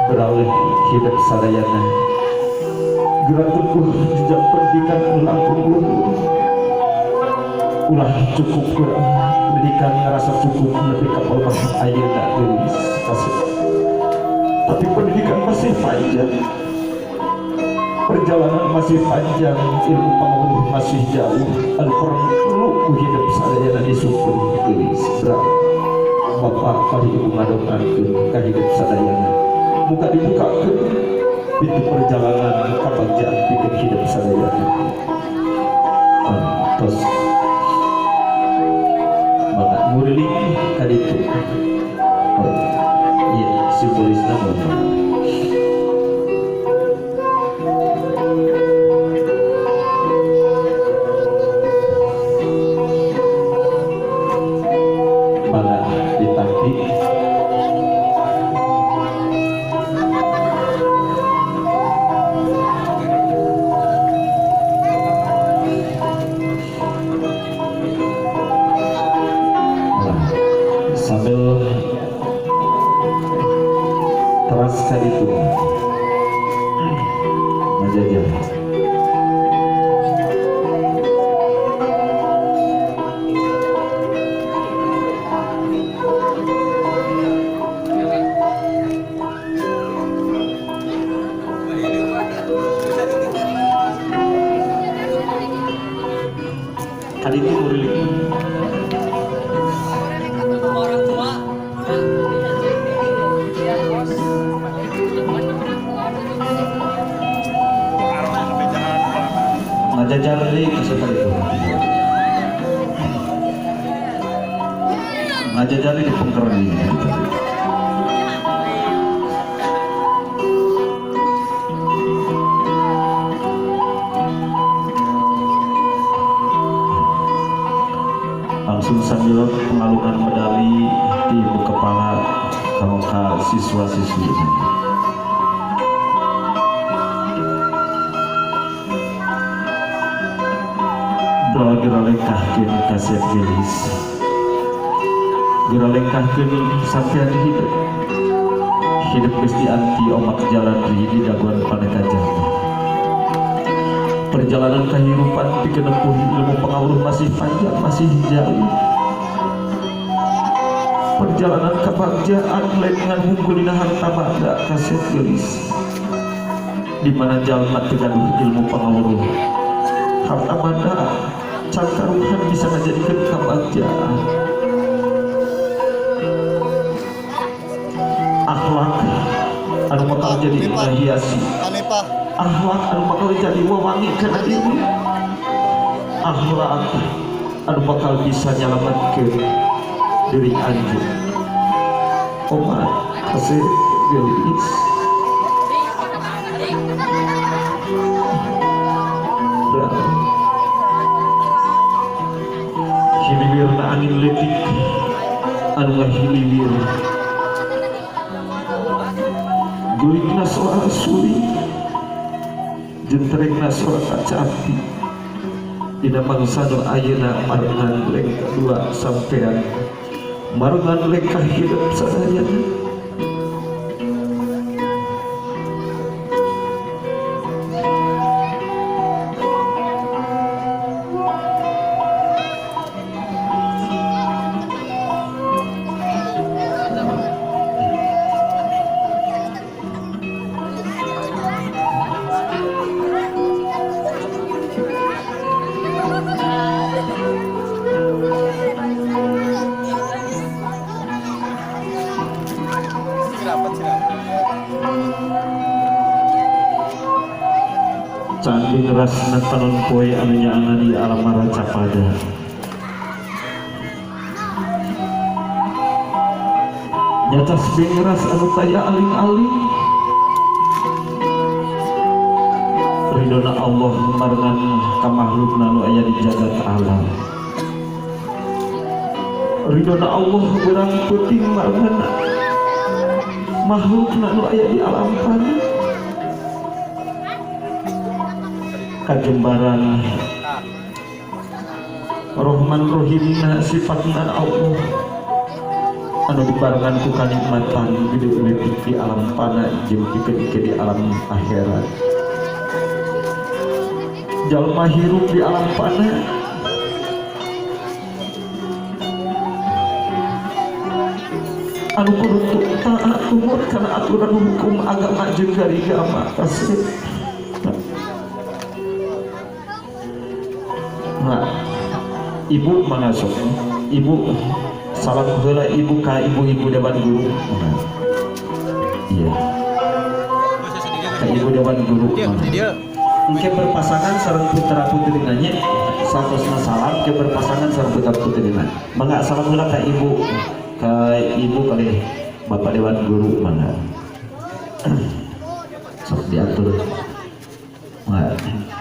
Beralih hidup sadayana. Gerak tempuh jejak pendidikan langkung luhur. Ulah cukup kurang pendidikan, ngerasa cukup lebih ka pelemahan ayeuna, geulis, kasih. Tapi pendidikan masih panjang, perjalanan masih panjang, ilmu pangawuruh masih jauh anu perlu ku hidup sadayana disyukuri, geulis. Berat bapak kali ibu ngadongkeun ka hidup sadayana, muka dibukakeun pintu perjalanan kabagjaan pikeun hidup sadayana. Tos, maka nguriling kaditu. Oh, iya, simbolisna mah. Mangga ditampi. Nah, sambil teras kaditu ngajajar. Kaditu nguriling. Orang tua. Ya, bos. Ngajajar deui ka itu, ngajajar di pengker deui. Langsung sambil pengalungan medali di ibu kepala kalau ke siswa-siswi. Doa giralengkahkeun kasep gelis, giralengkahkeun sampean hidup. Hidup geus dianti omak jalan di daguan paneka jalma. Perjalanan kehidupan pikeun nempuh ilmu pangawuruh masih panjang, masih jauh. Perjalanan kebahagiaan lain dengan unggul dina harta banda, kasep gelis. Di mana jalma teu gaduh ilmu pangawuruh, harta banda can karuhan bisa ngajadikeun kebahagiaan. Akhlak anu bakal jadi ngahiasi, Hanifah. Akhlak anu bakal jadi wewangi kana diri, akhlak anu bakal bisa nyalametkeun diri anjeun. Omat, kasih geulis. Dan hiliwirna angin leutik anu ngahiliwir, gulikna suara suling, jentrengna suara kacapi dina mangsa nu ayeuna marengan lengkah dua sampean, marengan lengkah hidup sadayana. Sirapat, sirapat. Candi ngerasna panon poe anu nyaangan di alam Racapada. Nyacas bengeras anu taya aling-aling. Ridona Allah marengan ka makhlukna nu aya di jagat alam. Ridona Allah beurang peuting marengan makhlukna nu aya di alam fana. Kajembaran Rohman Rohimna sifatna Allah. Anu dibarengan ku kanikmatan gede leutik di alam fana jeung pikeun di alam akhirat. Jalma hirup di alam fana anu kudu taat tumut kana aturan hukum agama jeung garigama kasih. Nah, ibu mangga sok. Ibu salam heula ibu ka ibu-ibu dewan guru. Mangga. Iya. Ka ibu dewan guru. Dia, Mangga. dia. Engke berpasangan sareng putra putrina nya. Satosna salam ke berpasangan sareng putra putrina. Mangga salam heula ka ibu kali Bapak dewan guru mangga. Sok diatur. Mangga.